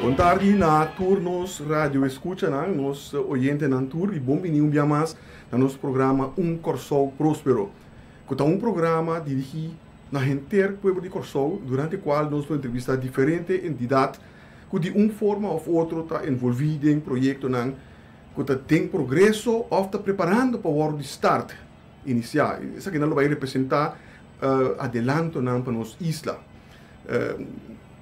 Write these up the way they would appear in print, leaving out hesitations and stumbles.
Bon tardi na tur nos radio escuchanan, nos oyentenan tur y bon bini un bia mas na nos programa Un Kòrsou Próspero, ku ta un programa dirigí na henter pueblo di Kòrsou, durante kual nos lo entrevistá diferente entidat ku di un forma òf otro ta envolví den proyektonan ku ta den progreso òf ta preparando pa wòrdu di start, inisiá. Esakinan lo bai representá adelantonan pa nos isla,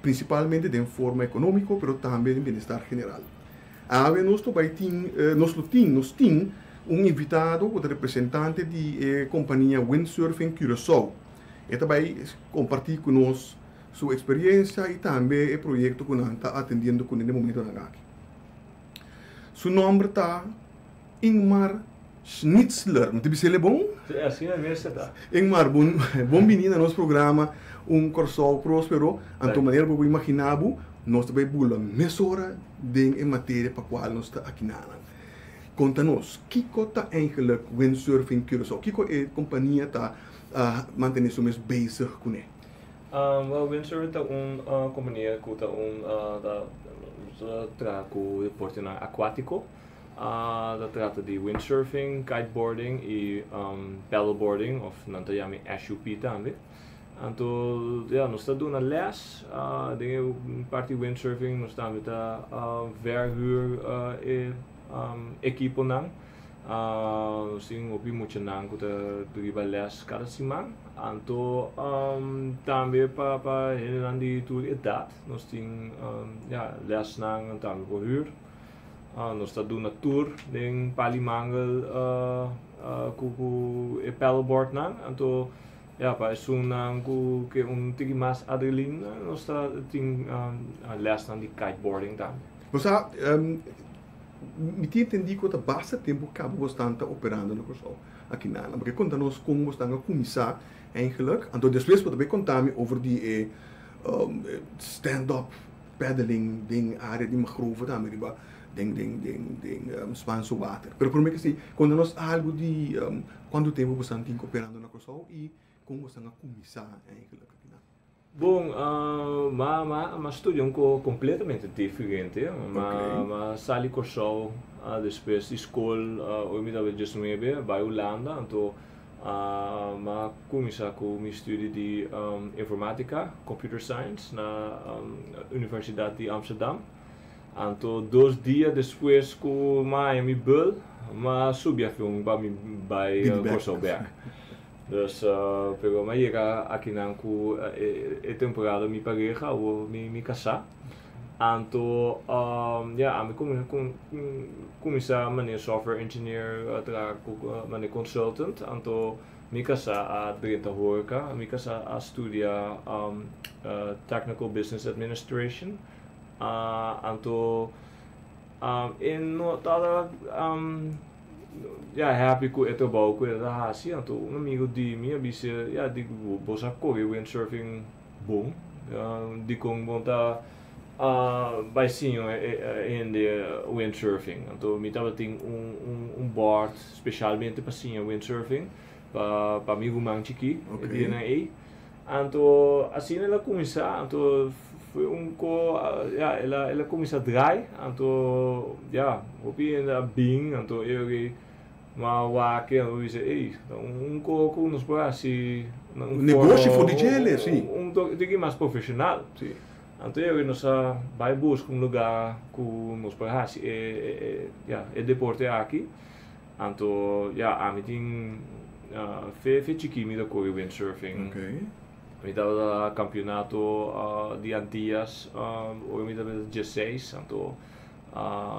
prinsipalmente den forma ekonómiko, pero tambe den bienestar general. Awe nos lo bai tin, nos lo tin, nos tin un invitado ku ta representante di e kompania Windsurfing Curaçao. E ta bai kompartí ku nos su eksperiencia i tambe e proyekto ku nan ta atendiendo kuné den momentonan aki. Su nòmber ta Ingmar Schnitzler. Mi ta bisa el e bon? Sí, asina mester ta. Ingmar, bon bon bini na nos programa Un Kòrsou Próspero. Anto manera bo por imaginá bo, nos ta bai bula mesora den e materia pa kual nos ta akinanan. Konta nos, kiko ta eigenlijk Windsurfing Curaçao? Kiko e kompania ta mantené su mes bezig kuné? Wel, Windsurfing ta un kompania ku ta un ta traha ku deportenan akuátiko. Ta trata di windsurfing, kiteboarding i paddleboarding òf nan ta yama e SUP tambe. Anto ya nos ta duna lès den e parti windsurfing nos tambe ta verhuur e ekiponan. Nos tin hopi muchanan ku ta riba lès kada siman. Anto tambe pa pa hendenan di tur edat nos tin ya lèsnan tambe por hür. Nos ta duna tur den Pali Mangel ku ku e paddleboardnan. Anto ya pa esunnan ku ke un tiki mas adrelina nos ta tin lèsnan di kiteboarding tambe. Bo sa, mi tin entendí ku ta basta tempu kaba bo stan ta operando na Kòrsou aki nan. Bo ke konta nos kon bo stan a kuminsá eigenlijk? Anto despues bo ta bai konta mi over di e stand up paddling den área di mangrove tambe riba den den den den Spaanse Water. Pero promé ke si konta nos algu di kuantu tempu bo stan tin operando na Kòrsou i kon bo stan a kuminsá eigenlijk aki nan. Bon, ma ma ma studia un ko kompletamente diferente. Ma ma sali Kòrsou despues di skol ora mi tabata diesnuebe bai Hulanda anto ma kuminsá ku mi studio di informatika, computer science, na Universidat di Amsterdam. Anto dos dia despues ku mi a haña mi bul, mi a subi avion pa mi bai Kòrsou bèk. Dus, pero mi a yega akinan ku e temporada mi pareha awor mi kasá. Anto, ya, ami kuminsá manera software engineer traha ku manera consultant. Anto mi kasá a drenta horka, mi kasá a studia technical business administration. Anto e no tabata ya happy ku e trabou ku el a hasi anto un amigo di mi a bisa ya di bo sa kore windsurfing bon dikon bo ta bai siña e hende windsurfing anto mi tabatin un board specialmente pa siña windsurfing pa mi ruman chikí e dianan ei. Anto asina el a kuminsá, anto fue un ko ya el a el a kuminsá drai, anto ya hopi hende a bin, anto e ora ma wak anto bisa ey ta un ko ku nos por hasi na un Negoshi for di djele, si. Un tiki mas profeshonal. Si. Anto e ora nos a bai buska un lugá ku nos por hasi e e ya e deporte aki. Anto ya ami tin fe fe chikí mi ta kore windsurfing. Mi tabata kampionato di Antillas ora mi tabata diesseis anto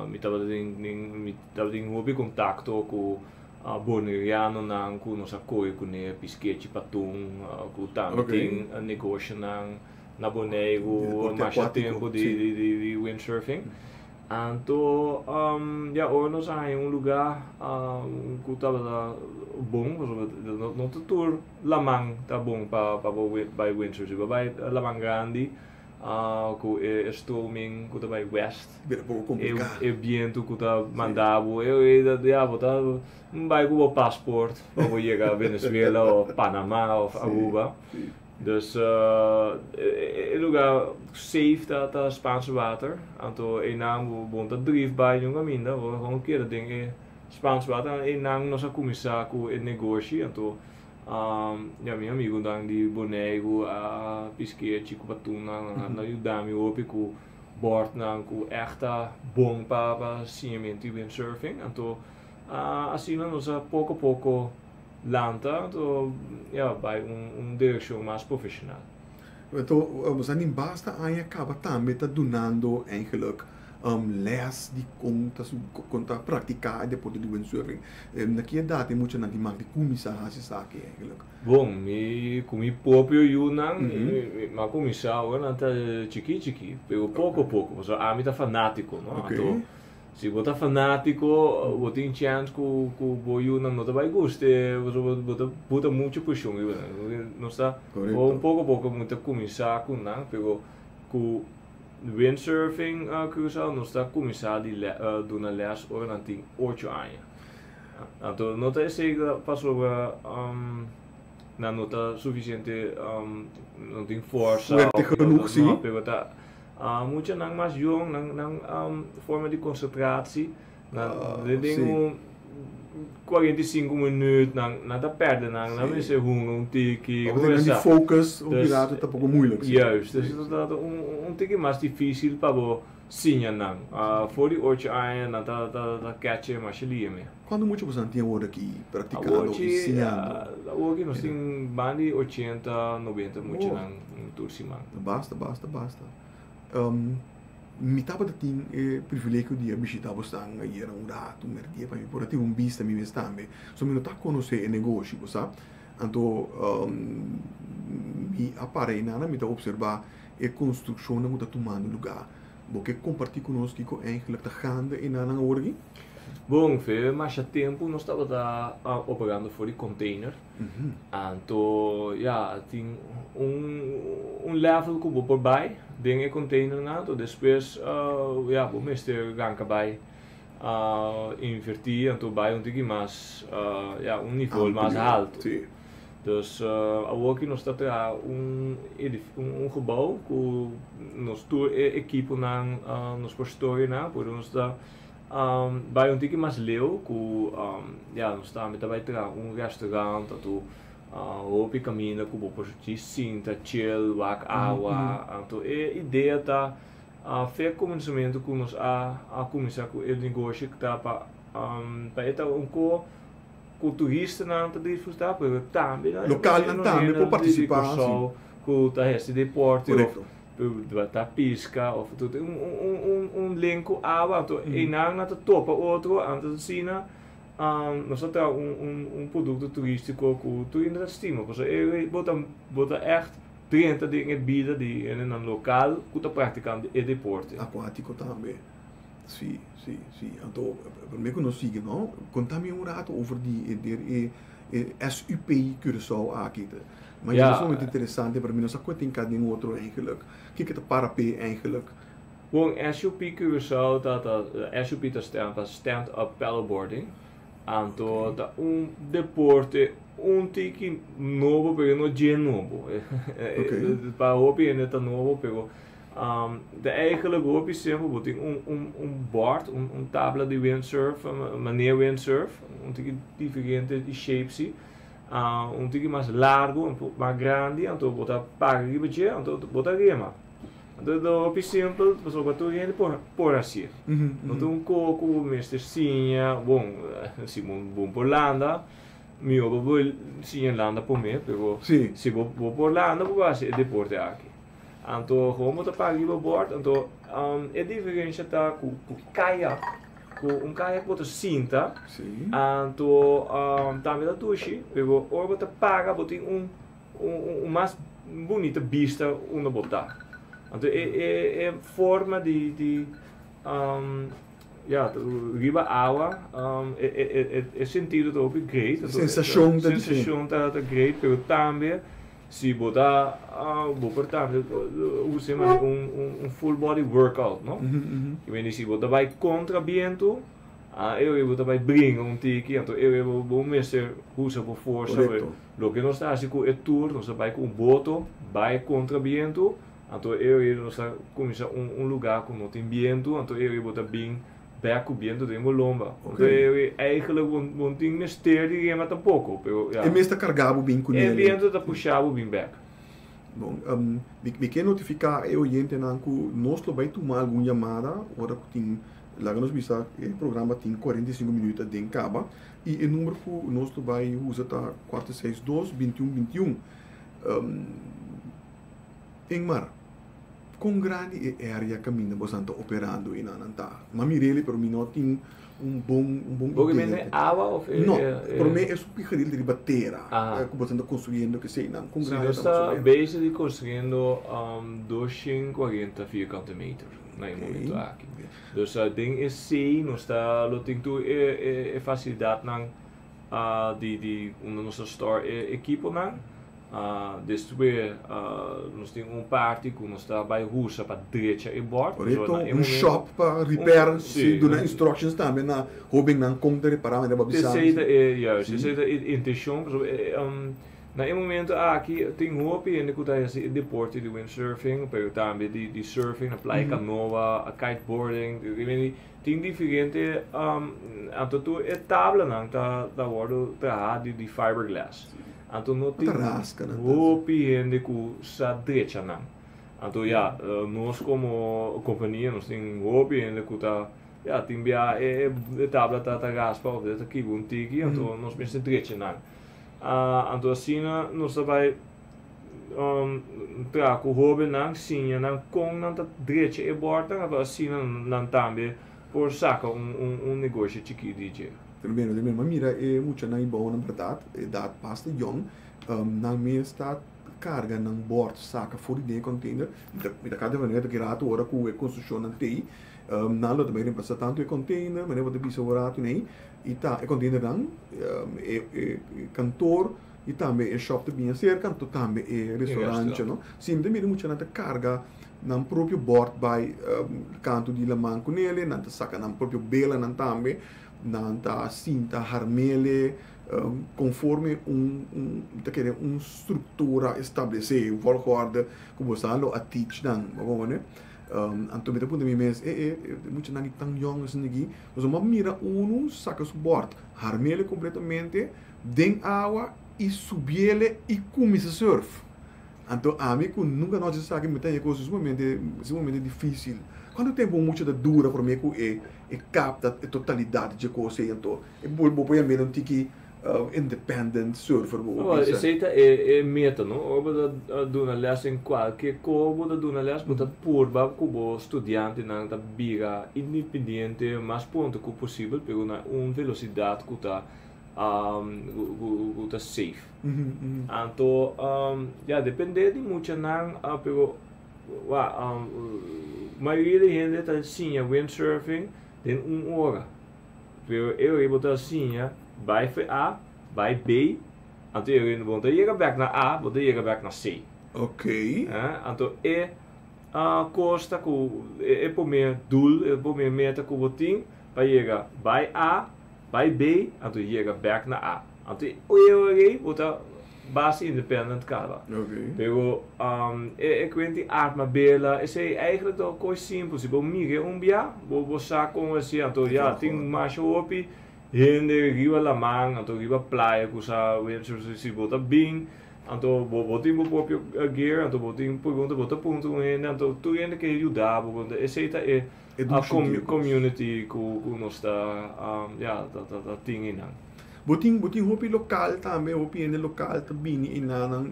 mi tabata tin mi tabatin hopi kontakto ku bonerianonan ku nos a kore kuné piskechi patun ku tambe tin negoshonan na Boneiru masha tempu di windsurfing. Anto ya ora nos a haña un lugá ku tabata bon, pasobra no ta tur laman ta bon pa bo bai windsurf. Si bo bai laman grandi ku e stroming ku ta bai west, e bientu ku ta manda bo, ya bo ta bai ku bo pasport pa bo yega Venezuela òf Panama òf Aruba. Dus e lugá safe ta ta Spaanse Water, anto einan bo bo no ta drief bai niun kaminda, bo gewoon keda den e Spaanse Water, einan nos a kuminsá ku e negoshi, anto ya mi amigunan di Boneiru a pisk'é Chico Patunnan, nan a yuda mi hopi ku bòrdnan ku ègt ta bon pa pa siñamentu di windsurfing, anto asina nos a poko poko lanta anto ya bai un un direkshon mas profeshonal. Anto bo sa nin basta aña kaba tambe ta dunando eigenlijk les di kon ta kon ta praktiká e deporte di windsurfing. Na ki edat e muchanan tin mag di kuminsá hasi esaki eigenlijk? Bon, mi ku mi propio yunan mi a kuminsá ora nan ta chikí chikí, pero poko poko pasobra ami ta fanátiko no, anto Si bo ta fanátiko, bo tin chèns ku ku bo yunan no ta bai gust'é, pasobra bo ta buta muchu preshon riba nan. Nos ta un poko poko mi ta kuminsá ku nan, pero ku windsurfing Curaçao nos ta kuminsá di duna lès ora nan tin ocho aña. Anto no ta esei pasobra nan no ta sufisiente, no tin forsa, Fuerte genoeg, si. Pero ta Muchanan mas yong, nan nan forma di konsentratie, nan den un 45 minuut nan nan ta pèrdè nan, nan mester hunga un tiki. Òf nan di focus un rato ta poko moeilijk. Juist, dus ta ta un tiki mas difícil pa bo siña nan. For di ocho aña nan ta ta catch e masha lia me. Kuantu mucha boso nan tin awor aki praktikando i siñando? Awor aki nos tin banda di ochenta, nobenta muchanan tur siman. Basta, basta, basta. Mi tabata tin e privilegio di a bishita bosan ayera un rato, un merdia, pa mi por a tin un bista mi mes tambe. So mi no ta konosé e negoshi, bo sa. Anto mi a para einan, mi ta opservá e konstrukshonnan ku ta tumando lugá. Bo ke kompartí ku nos kiko eigentlik ta gande einan awor aki? Bon, fe masha tempu nos tabata operando for di container. Anto ya, tin un un level ku bo por bai den e containernan, anto despues ya bo mester ranka bai invertí anto bai un tiki mas ya un nivel mas haltu. Dus awor ki nos ta traha un un gebou ku nos tur e ekiponan nos por store nan, por nos ta bai un tiki mas leu ku ya nos tambe ta bai traha un restaurant anto hopi kaminda ku bo por djis sinta chill wak awa anto e idea ta fe kuminsamentu ku nos a a kuminsá ku e negoshi ta pa pa e ta un ko ku turistanan ta disfrutá pero tambe Lokalnan tambe por partisipá si. Ku ta hasi deporte of ta piska of tur un un un link ku awa anto einan nan ta topa otro anto asina nos ta traha un un un produkto turistiko ku tur hende ta stima pasobra e bo ta bo ta ègt drenta den e bida di hendenan lokal ku ta praktikando e deporte. Akuátiko tambe. Si, si, si. Anto promé ku nos sigui no, konta mi un rato over di e e e SUP Curaçao aki. Ma ja. Sumamente interesante, pero mi no sa ku e tin ka den otro eigenlijk. Kiko ta para p'e eigenlijk? Bon, SUP Curaçao ta ta SUP ta staan pa Stand Up Paddleboarding. Anto ta un deporte un tiki nobo pero no dje nobo. Pa hopi hende ta nobo pero ta eigenlijk hopi simpel, bo tin un un un bord, un un tabla di windsurf, manier windsurf, un tiki diferente di shape si. Un tiki mas largu, un poco mas grandi, anto bo ta para riba dje, anto bo ta rema. Anto ta hopi simpel, pasobra tur hende por por hacié. No ta un ko ku bo mester siña, bon, si bo bo por landa, mihó bo por siña landa promé, pero si bo bo por landa bo por haci e deporte aki. Anto gewoon bo ta para riba bord, anto e diferencia ta ku ku kayak, ku un kayak bo ta sinta, anto tambe ta dushi, pero ora bo ta para bo tin un un mas bunita bista unda bo ta. Anto e e e forma di di ya riba awa e e e sentido ta hopi great, Sensashon ta sensashon ta great, pero tambe Si bo ta bo por tambe usa manera un un full body workout no. I meni si bo ta bai kontra bientu Ah, e bo ta bai bringa un tiki, anto e bo mester usa bo forsa. Loke nos ta hasi ku e tour, nos ta bai ku un boto, bai kontra bientu, anto e nos ta kuminsá un lugá ku no tin bientu, anto e bo ta bin bèk ku bientu den bo lomba. Anto e eigenlijk bo no tin mester di rema tampoko, pero ya. E mes ta karga bo bin kuné. E bientu ta pusha bo bin bèk. Bon, mi ke notifiká e oyentenan ku nos lo bai tuma algun yamada ora ku tin. Laga nos bisa e programa tin 45 minuut aden kaba i e number ku nos lo bai usa ta 462 21 21. Ingmar, kon grandi e area kaminda bosan ta operando einan ta? M'a mir'el pero mi no tin un bon un bon idea. Bo awa of e? No, promé e su gedeelte riba tera ku bosan ta konstruyendo keseinan. Kon grandi ta? Si, nos ta bezig di konstruyendo 240 vierkante meter na e momento aki. Dus den esei nos ta lo tin tur e fasilidatnan di unda nos ta store e ekiponan. Despues nos tin un parti ku nos ta bai usa pa drecha e bòrt. Korekto, un shop pa repair, si duna instructions tambe na hóbennan kon ta repará manera bo a bisa. Esei ta e, juist, esei ta e intenshon pasobra na e momento aki tin hopi hende ku ta hasi e deporte di windsurfing pero tambe di surfing na Playa Canoa, kiteboarding, tin diferente anto tur e tablanan ta wòrdu traha di fiberglass. Anto no tin hopi hende ku sa drecha nan. Anto ya, nos komo kompania nos tin hopi hende ku ta, ya, tin bia e tabla ta raspa òf ta kibra un tiki, anto nos mester drecha nan. Anto asina nos ta bai traha ku hóbennan, siña nan kon nan ta drecha e bòrtnan, anto asina nan tambe por saka un negoshi chikí di dje. Tremendo, tremendo. M'a mira e muchanan ei bou nan bèrdat, edat basta yòn, nan mes ta karga nan bòrt saka for di den e kònteiner. Mi ta kada manera ta ki ratu ora ku e konstrukshonnan t'ei, nan lo ta bai remplasá tantu e kònteiner, manera bo ta bisa un ratu nei, i ta e kònteinernan, e kantor i tambe e shòp ta bini aserka, anto tambe e restaurantje, no. Si mi ta mira e muchanan ta karga nan propio bòrt bai kantu di laman kunele, nan ta saka nan propio belanan tambe. Nan ta sinta harmele konforme un un ta kere un struktura establesé, un volgorde ku bo sa lo a teach nan, bo kompronde? Anto mi ta puntra mi mes, e e muchanan aki tan yòn asin aki, pasobra mi a mira unu saka su bòrt, harmele kompletamente den awa i subiele i kuminsá sùrf. Anto ami ku nunka no a hasi esaki mi ta haña kos sumamente sumamente difísil. Kuantu tempu un mucha ta dura promé ku e e kapta e totalidat dje kos ei? Anto e bo bo por yam'é un tiki independent surfer bo por bisa. Esei ta e e meta no. Ora bo ta duna lès den kualke ko bo ta duna lès bo ta purba ku bo studiantenan ta bira independiente mas pronto ku posibel pero na un velosidat ku ta ku ta safe. Anto ya depende di muchanan pero wa mayoria di hende ta siña windsurfing den un ora pero e ora bo ta siña bai for A bai B anto e ora bo no ta yega bek na A bo ta yega bek na C. Anto e kos ta ku e prome doel e prome meta ku bo tin pa yega bai A Bai B anto yega bek na A. Anto e ora ei bo ta base independent kaba. Pero e kuent di arma bela esei eigenlijk ta un kos simpel. Si bo mira e un bia bo bo sa kon hasi. Anto ya tin masha hopi hende riba laman anto riba playa ku sa windsurf. Si bo ta bin anto bo bo tin bo propio gear anto bo tin pregunta bo ta puntra un hende anto tur hende ke yuda bo. Esei ta e A community ku nos ta ya ta tin einan. Bo tin bo tin hopi lokal tambe, hopi hende lokal ta bini einanan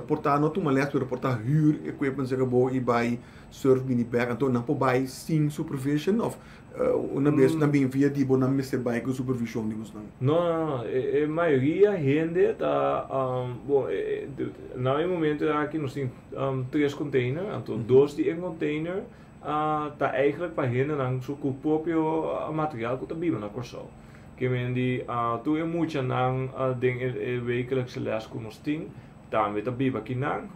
por ta no tuma les pero por ta hür equipment seka bo i bai surf bini bek anto nan por bai sin supervision of una bes nan bin via di bo nan mester bai ku supervision di bosnan? No no no e mayoria hende ta bon na e momento aki nos tin tres container anto dos di e container ta eigenlijk pa hendenan su ku propio material ku ta biba na Kòrsou. Ke men di tur e muchanan den e wekelijkse les ku nos tin tambe ta biba akinan.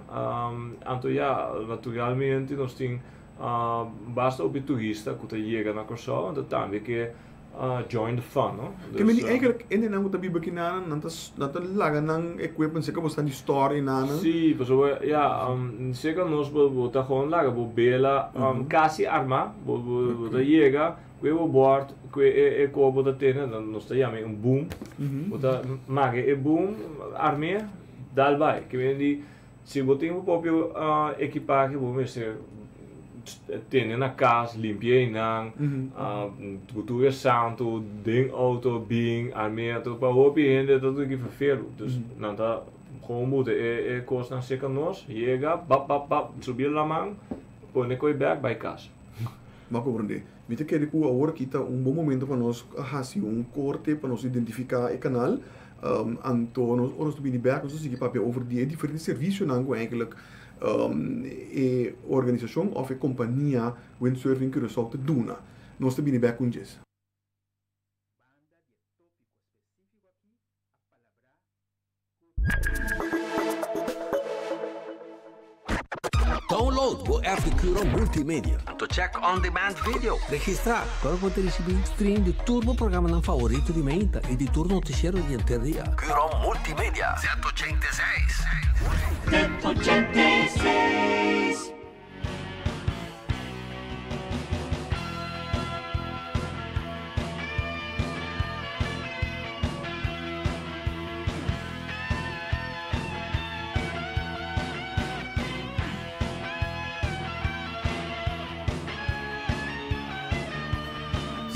Anto ya, naturalmente nos tin basta hopi turista ku ta yega na Kòrsou anto tambe ke Join the fun, no? Ke men di eigenlijk hendenan ku ta biba kinanan nan ta nan ta laga nan equipment seka bo stan di store enanan. Sí, pasobra ya seka nos bo bo ta gewoon laga bo bela kasi arma, bo bo ta yega ku e bo bord ku e e ko bo ta tene nos ta yama e un boom, bo ta maka e boom arm'é dal bai. Ke men di Si bo tin bo propio ekipahe bo mester tene na kas, limpia einan, ku tur e santu den outo bin arm'é anto pa hopi hende ta tur ki ferfelu. Dus nan ta gewoon buta e kosnan serka nos, yega bap bap bap subi e laman pone koe bek bai kas. Bo a komprendé. Mi ta kere ku awor aki ta un bon momento pa nos hasi un korte pa nos identifiká e kanal. Anto nos ora nos ta bini bek nos ta sigui papia over di e diferente servisionan ku eigenlijk e organisashon òf e kompania Windsurfing Curaçao ta duna. Nos ta bini bek ku djes. Download bo app di Curo Multimedia. Anto check on demand video. Registrá pa bo por risibí stream di tur bo programanan favorito di meinta i di tur notisiero di henter dia. Curo Multimedia. Z86. Z86.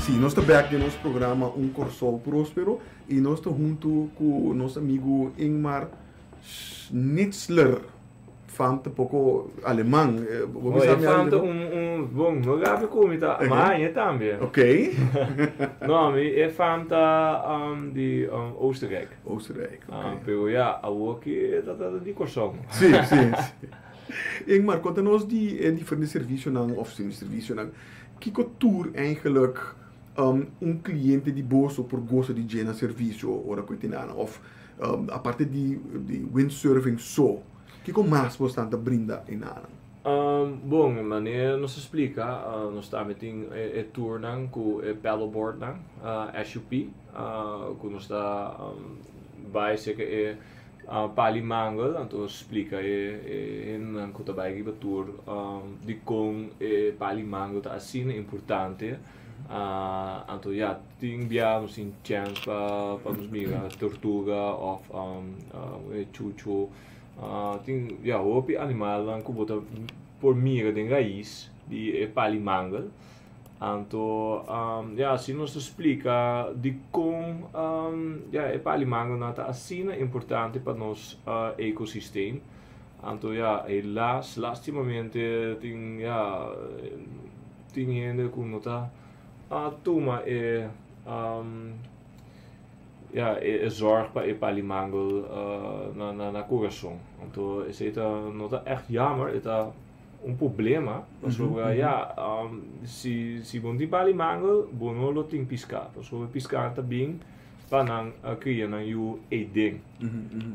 Sí, nos ta bek den nos programa Un Kòrsou Próspero i nos ta huntu ku nos amigu Ingmar Schnitzler. Fam ta poko aleman. Bo bisa mi algo? Fam ta un bon, no gabi ku mi ta maña tambe. Ok. No, mi e fam ta di Oostenrijk. Oostenrijk, ok. Pero ya, awor ki ta ta di Kòrsou. Si, si, si. Ingmar, konta nos di e diferente servisionan òf servisionan. Kiko tur eigenlijk un kliente di boso por gosa di dje na servisio ora ku e tin nan? Òf aparte di windsurfing so, kiko mas bo stan ta brinda e nanan? Bon, manera nos a splika, nos tambe tin e tournan ku e paddleboardnan, SUP, ku nos ta bai serka e Pali Mangel, anto splika e hendenan ku ta bai riba tour dikon e Pali Mangel ta asina importante. Anto ya, tin bia nos tin chèns pa pa nos mira tortuga òf e chuchu. Tin ya hopi animalnan ku bo ta por mira den rais di e pali mangel. Anto ya asina nos ta splika dikon ya e pali mangelnan ta asina importante pa nos ecosystem. Anto ya helaas lastimamente tin ya. Tin hende ku no ta tuma e ya e zorg pa e palimangel na na kurason. Anto esei ta no ta ègt jammer, e ta un problema pasobra ya si si bo no tin palimangel bo no lo tin piská pasobra piská ta bin pa nan kria nan yu eiden.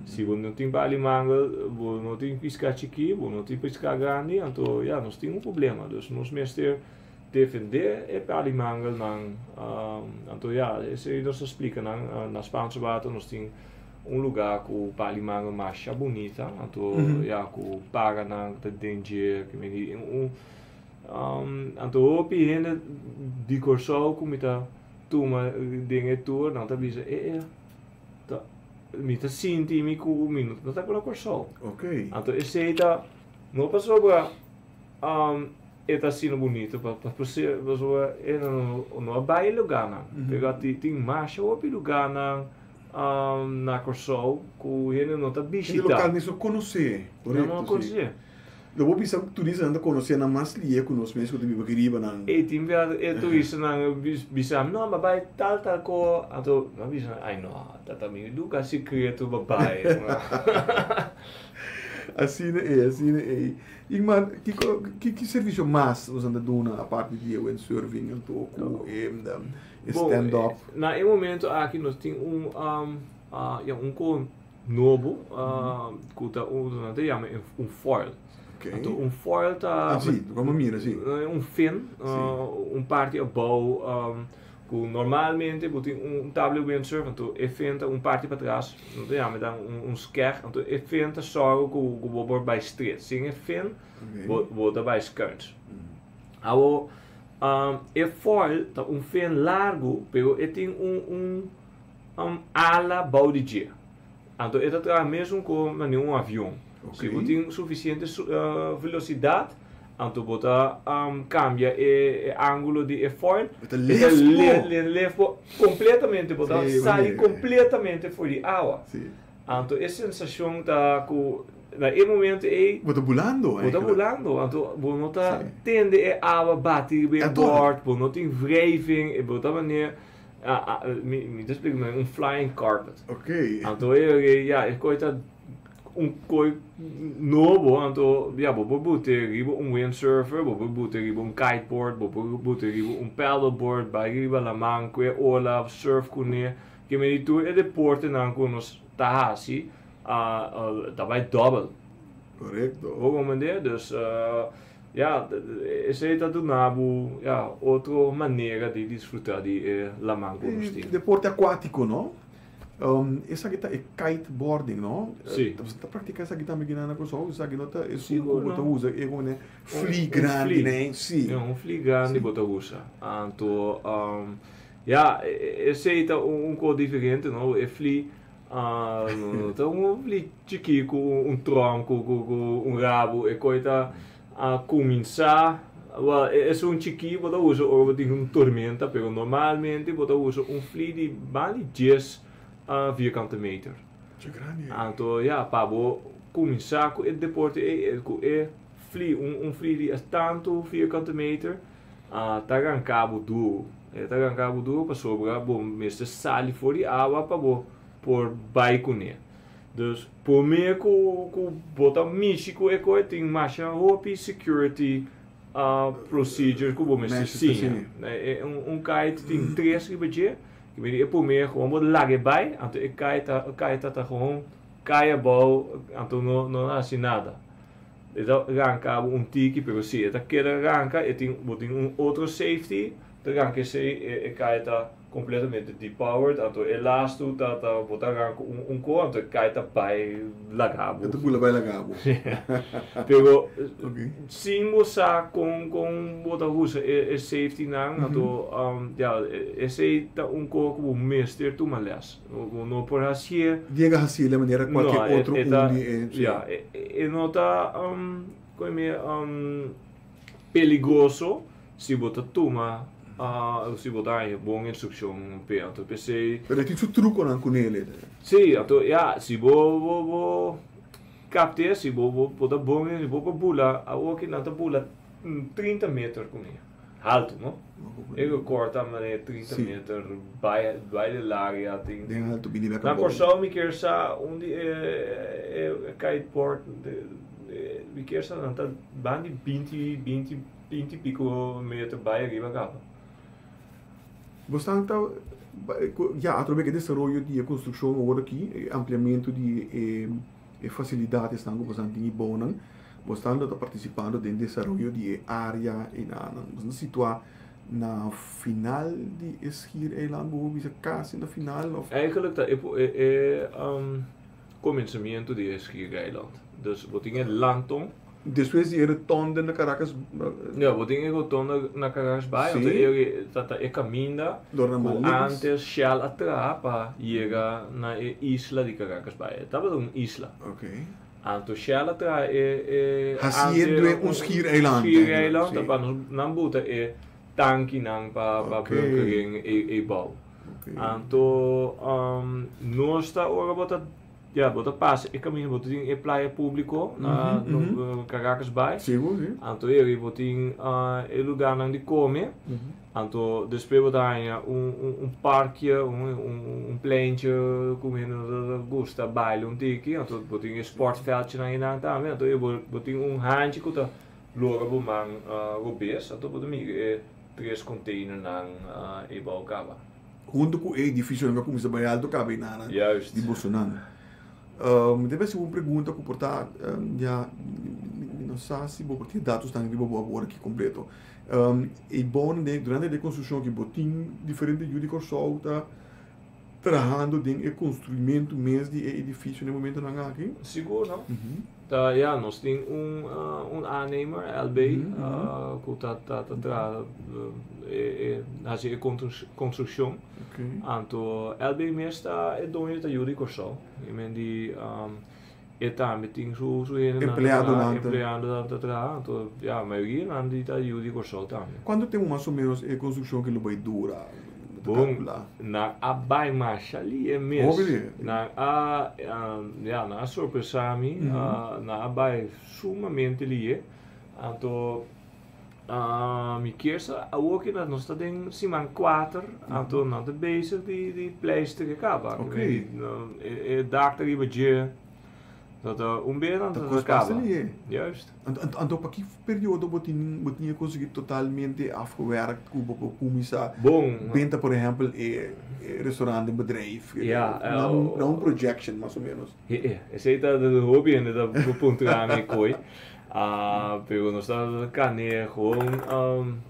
Si bo no tin bali mangel, bo no tin piská chikí, bo no tin piská grandi, anto ya, nos tin un problema. Dus nos mester defendé e bali mangelnan. Anto ya, esei nos ta splika nan. Na Spaanse Water nos tin un lugá ku bali mangel masha bunita, anto ya, ku paranan ta den dje, un anto hopi hende di Kòrsou ku mi ta tuma den e tour, nan ta bisa, e e. Ta, mi ta sinti mi ku mi no ta kula Kòrsou. Ok. Anto esei ta, no pasobra e ta asina bunito, pa pasobra e no no a bai e lugánan. Pero tin masha hopi lugánan na Kòrsou ku hende no ta bishitá. Hende lokal mes no konosé. Korekto, si. No konosé. Lo bo bisa ku turistanan ta konosé nan mas lié ku nos mes ku ta biba aki riba nan. E tin bia e turistanan bisa mi, no, mi a bai tal tal ko, anto mi a bisa nan, ai no, ta ta mi luga sekreto bo bai. Asina ei, asina ei. Ingmar, kiko, ki ki servisio mas nos nan ta duna aparte di e windsurfing anto ku e stand up? Bon, na e momento aki nos tin un, ya un ko. Nobo ku ta un nan ta yama un foil. Anto un foil ta Ah si, lo kòm a mira si. Un fin, un parti abou. Ku normalmente bo tin un tabla di windsurf, anto e fin ta un parti patras, no ta yama ta un skeg, anto e fin ta sòru ku ku bo por bai stret. Sin e fin bo bo ta bai skuins. Awo e foil ta un fin largu pero e tin un un ala bou di dje. Anto e ta traha mesun ku manera un avion. Si bo tin sufisiente velosidat, anto bo ta kambia e angulo di e foil. E ta lef bo. E lef bo kompletamente, bo ta sali kompletamente for di awa. Anto e sensashon ta ku na e momento ei. Bo ta bulando eigenlijk. Bo ta bulando, anto bo no ta tende e awa bati riba e bòrt, bo no tin wrijving, bo ta manera. Mi ta splika un flying carpet. Anto e ya e koi ta un koi nobo anto ya bo por bute riba un windsurfer, bo por bute riba un kiteboard, bo por bute riba un paddleboard, bai riba laman kue ola, surf kuné. Ke medi tur e deportenan ku nos ta hasi ta bai dòbel. Korekto. Bo komprendé? Dus Ya, esei ta duna bo, ya, otro manera di disfruta di e laman ku nos tin. Deporte akuátiko, no? Esaki ta e kiteboarding, no? Si. Bo ta praktiká esaki tambe kinan na Kòrsou? Esaki no ta esun ku bo ta usa e ku fli grandi, ne? Si. Ya, un fli grandi bo ta usa. Anto, ya, esei ta un kos diferente, no? E fli Ta un li chikí ku un tronko ku un rabu e koi ta kuminsá wèl esun chikí bo ta usa ora bo tin un tormenta pero normalmente bo ta usa un fli di mas di dies vierkante meter anto ya pa bo kuminsá ku e deporte ei ku e fli un fli di tantu vierkante meter ta ranka bo duru. E ta ranka bo duru pasobra bo mester sali for di awa pa bo por bai kuné. Dus promé ku ku bo ta mishi ku e koi tin masha hopi security procedures ku bo mester siña. Un kite tin tres riba dje, e promé gewoon bo laga e bai anto e kite ta gewoon kai abou anto no no hasi nada. E ta ranka bo un tiki pero si e ta keda ranka e tin bo tin un otro safety ta ranka esey e e kai ta completamente depowered anto e lastu ta ta bo ta ranka un un ko anto e kai ta bai laga bo. E ta bula bai laga bo. Pero sin bo sa kon kon bo ta usa e e safety nan anto ya esey ta un ko ku bo mester tuma les. Bo no por hacié. Yega hacié la manera cualkier otro un di e. Ya, e no ta como peligroso si bo ta tuma, si bo ta haña bon instruccion p'e. Anto p'esei. Pero e tin su truconan cu nele. Si, anto ya, si bo bo capt'e, si bo bo ta bon, bo por bula, awoki nan ta bula 30 meter cu mi. Haltu, no? E record ta manera 30 meter bai bai de laria tin. Den haltu bini bek Na Kòrsou mi kier sa un di e e kiteboard mi kier sa nan ta ban di binti binti binti piko meter bai ariba kaba. Bo stan ta ya atrobe ku e desaroyo di e konstrukshon awor aki e ampliamentu di e E fasilidat esnan ku boso tin i bounan, boso lo ta partisipando den desaroyo di e área einanan. Boso ta situá na final di e schiereiland, bo por bisa kasi na final òf? Eigenlijk ta e e komensamentu di e schiereiland. Dus bo tin e landtong. Despues di e rotonde na Caracas. Ja, bo tin e rotonde na Caracas Bay, anto e ta ta e kaminda ku antes Shell a traha pa yega na e isla di Caracas Bay. E tabata un isla. Anto Shell a traha e e Hasiendo e un schiereiland. Schiereiland pa nan buta e tankinan pa pa bunkering e bou. Anto nos ta ora bo ta. Ya, bo ta pasa e kaminda, bo ta tin e playa públiko na Caracas Bay. Sigur, si. Anto eri bo tin e lugarnan di kome. Anto despues bo ta haña un un parkje, un un pleintje ku hende ta gusta baila un tiki. Anto bo tin e sportveldjenan einan tambe. Anto bo bo tin un hanchi ku ta logra bo man robes. Anto bo ta mira e tres containernan eibou kaba. Hunto ku e edifisionan ku a kuminsá bai alto kaba enanan di bosonan. Mi ta hasi un pregunta ku por ta ya mi no sa si bo por tin datonan riba bo awor aki kompleto. I bon, durante e konstrukshon aki bo tin diferente yu di Kòrsou ta trahando den e konstruimentu mes di e edifisio na e momentonan aki? Sigur, no? Ta, ja, nos tin un aannemer, LB, ku ta traha hasi e konstrukshon. Anto LB mes ta e doño ta yu di Kòrsou. I men di e tambe tin su hendenan Empleadonan. Empleadonan ta traha. Anto ja, mayoria nan di ta yu di Kòrsou tambe. Kuantu tempu mas o ménos e konstrukshon aki lo bai dura? Bon, nan a bai masha lihe mes. Hopi lihe. Nan a ja, nan a sorpresá mi. Nan a bai sumamente lihe. Anto mi kier sa awor ku nos ta den siman 4, anto nan ta bezig di pleister e kaba. E dak ta riba dje. Dat un be nan Ta ta kos kaba. basta lihe. Juist. Anto pa ki periodo bo tin konsiguí totalmente afgewerkt ku bo por kuminsá benta, por ehèmpel, e restaurant en bedrijf? Na un projection mas o ménos. Ja, esei ta de hopi hende ta puntra mi koi. Pero nos ta kane gewoon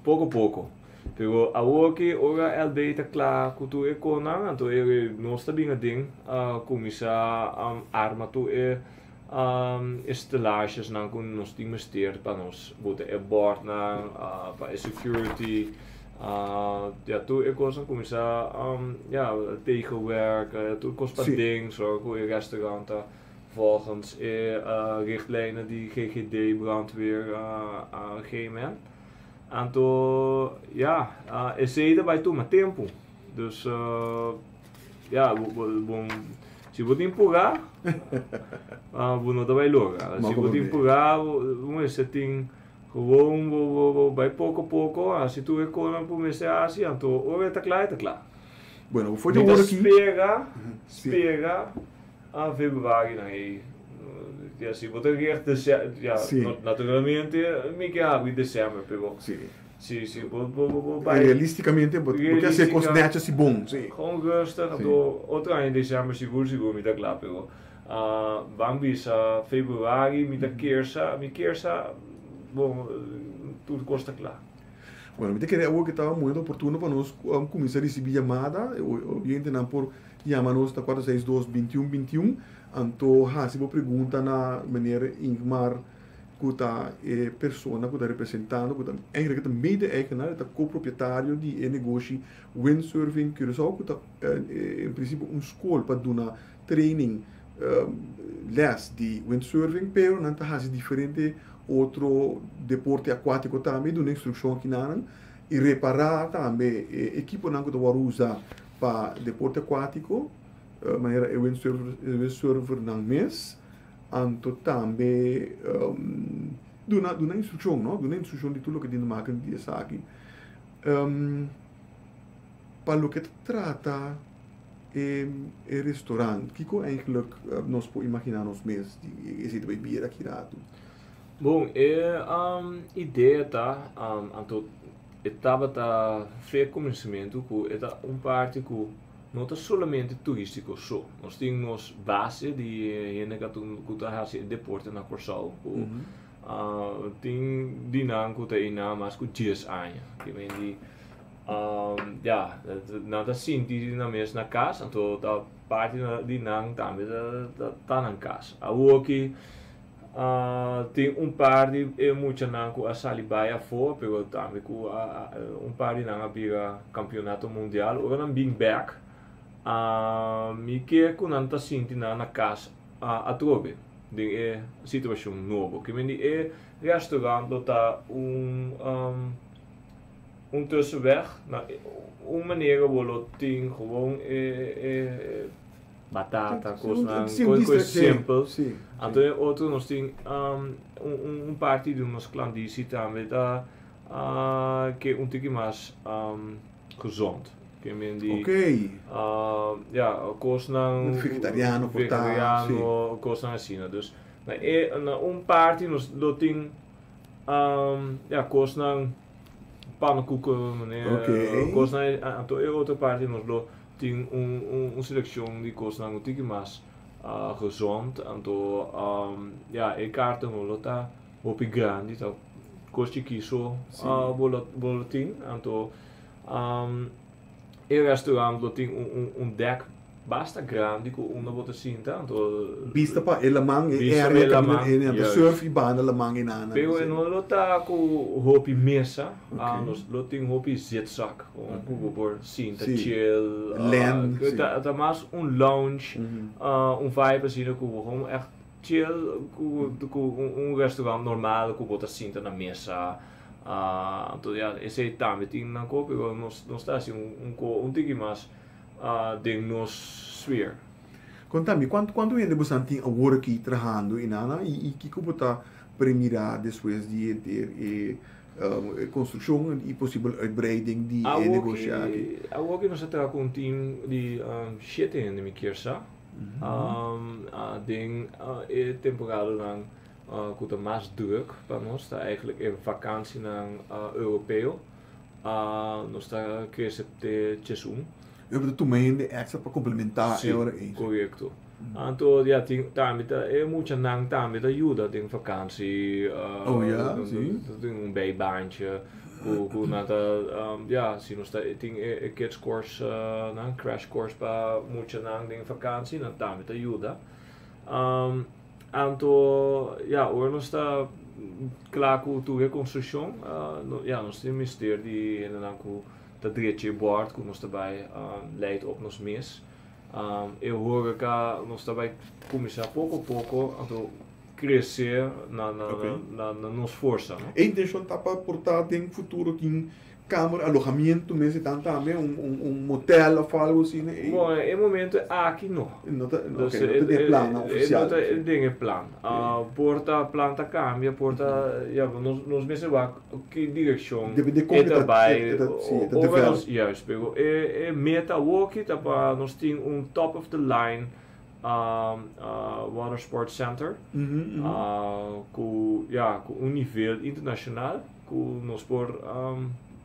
poko poko. Pero awor ku ora LB ta kla ku tur e kosnan, anto nos ta bin aden kuminsá arma tur e stellages nan ku nos tin mester pa nos bota e bordnan, pa e security, ja, tur e kosnan kuminsá ja, tegenwerk, tur kos paden, zorg ku e restaurant ta volgens e richtlijnen di GGD, brandweer, GMN. Anto, ja, esei ta bai tuma tempu. Dus, ja, bon, si bo tin purá, bo no ta bai logra. Si bo tin purá, bo tin gewoon bo bai poko poko, hasi tur e kosnan ku mester hasi, anto ora e ta kla, e ta kla. Bueno, for di Mi ta awor aki. spera a februari nan ei. Ja, si bo ta richt ja, naturalmente mi ke habri december, pero si bo bai Realisticamente, bo ke hasi kos netjes i bon, si. Gewoon rustig, anto otro aña december sigur sigur mi ta kla, pero ban bisa februari mi ta kersa, mi kersa, bon, tur kos ta kla. Bueno, mi ta kere awor ku ta un momento oportuno pa nos kuminsá risibí yamada. Oyentenan por yama nos na 462 21 21, anto hasi bo pregunta na meneer Ingmar, ku ta e persona ku ta representando, ku ta eigenlijk ta mede-eigenaar, ta ko-propietario di e negoshi Windsurfing Curaçao, ku ta en prinsipio un skol pa duna training, les di windsurfing, pero nan ta hasi diferente otro deporte akuátiko tambe, duna instrukshon aki nan i repará tambe e ekiponan ku ta wòrdu usá pa deporte akuátiko, manera e windsurfernan mes. Anto tambe duna instrukshon, no? Duna instrukshon di tur loke tin te maken di esaki. Pa loke ta trata e restaurant, kiko eigenlijk nos por imaginá nos mes di esei ta bai bira aki ratu? Bon, e idea ta, anto e tabata fe kuminsamentu ku e ta un parti ku no ta solamente turístiko so. Nos tin nos base di hende ku ta hasi e deporte na Kòrsou, ku tin di nan ku ta einan mas ku 10 aña. Ke men di ja, nan ta sinti nan mes na kas, anto ta parti di nan tambe ta nan kas. Awor ki tin un par di e muchanan ku a sali bai afó, pero tambe ku un par di nan a bira kampionato mundial. Ora nan bin bèk, mi ke ku nan ta sinti nan na kas atrobe den e situashon nobo. Ke men di e restaurant lo ta un tussenweg, na un manera bo lo tin gewoon e batata, kosnan, kos simpel. Anto e otro nos tin un parti di nos klandizi tambe ta ke un tiki mas gezond. Ke men di ja, kosnan vegetariano por ta, vegetariano, kosnan asina. Dus na un parti nos lo tin ja, kosnan pannenkoeken, meneer, kosnan, anto e otro parti nos lo tin un selekshon di kosnan un tiki mas gezond. Anto ja, e kaarten lo ta hopi grandi, ta kos chikí so bo lo tin. Anto e restaurant lo tin un deck basta grandi ku unda bo ta sinta, anto. Bista pa e laman, e area kaminda hende nan ta surf i banda laman einan. Pero e no lo ta ku hopi mesa, nos lo tin hopi zitzak ku bo por sinta chill. Ta mas un lounge, un vibe asina ku bo gewoon ègt chill ku un restaurant normal ku bo ta sinta na mesa. Anto ya esei tambe tin nan ko pero nos ta hasi un tiki mas den nos sfeer. Konta mi, kuantu hende boso tin awor aki trahando inana i kiko bo ta premira despues di henter e konstrukshon i posibel uitbreiding di e negoshi aki? Awor aki nos ta traha ku un team di shete hende mi kier sa. Den e temporadanan ku ta mas druk pa nos ta eigenlijk e vakansinan europeo. Nos ta krese te 11. Yo ta tuma hende extra pa komplementá e ora ei. Sí, korekto. Anto ya tin tambe ta e muchanan tambe ta yuda den vakansi. Oh ya, si. Ta tin un bijbaantje ku ku nan ta ya si nos ta tin e kids course nan crash course pa muchanan den vakansi nan tambe ta yuda. Anto ya ora nos ta kla ku tur e konstrukshon ya nos tin mester di hendenan ku ta drecha e bòrt ku nos ta bai leit op nos mes. E horeca nos ta bai kuminsá poko poko anto krese na nos forsa. E intenshon ta pa por ta den futuro tin Kamer, alojamiento mes e tan tambe, un motel of algo asina ei? Bon, e momento aki no. No ta, ok, no ta den e plannan ofisial. No ta den e plan. Por ta plan ta kambia, por ta, ya, nos mester wak ki direkshon e ta bai, ora nos, juist, pero e meta awoki ta pa nos tin un top of the line water sports center ku, ya, ku un nivel internashonal. Ku nos por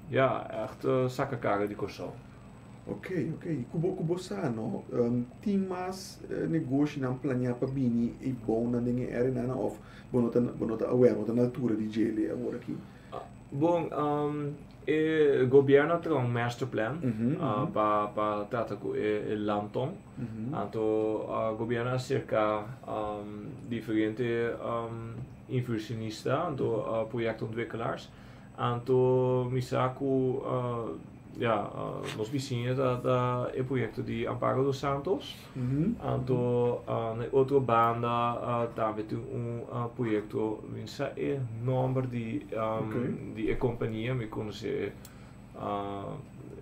ya ègt saka kara di Kòrsou. Ok, ok. Ku bo ku bo sa no, tin mas negoshinan planeá pa bini i bounan den e áreanan òf bo no ta bo no ta aware, bo no ta na altura di djele awor aki? Bon, e gobièrnu a traha un masterplan pa pa trata ku e landtong. Anto gobièrnu a serká diferente inversionista anto projectontwikkelaars anto mi sa ku ya nos bisiña ta ta e proyekto di Amparo dos Santos anto na e otro banda tambe tin un proyekto mi no sa e nomber di di e kompania mi konosé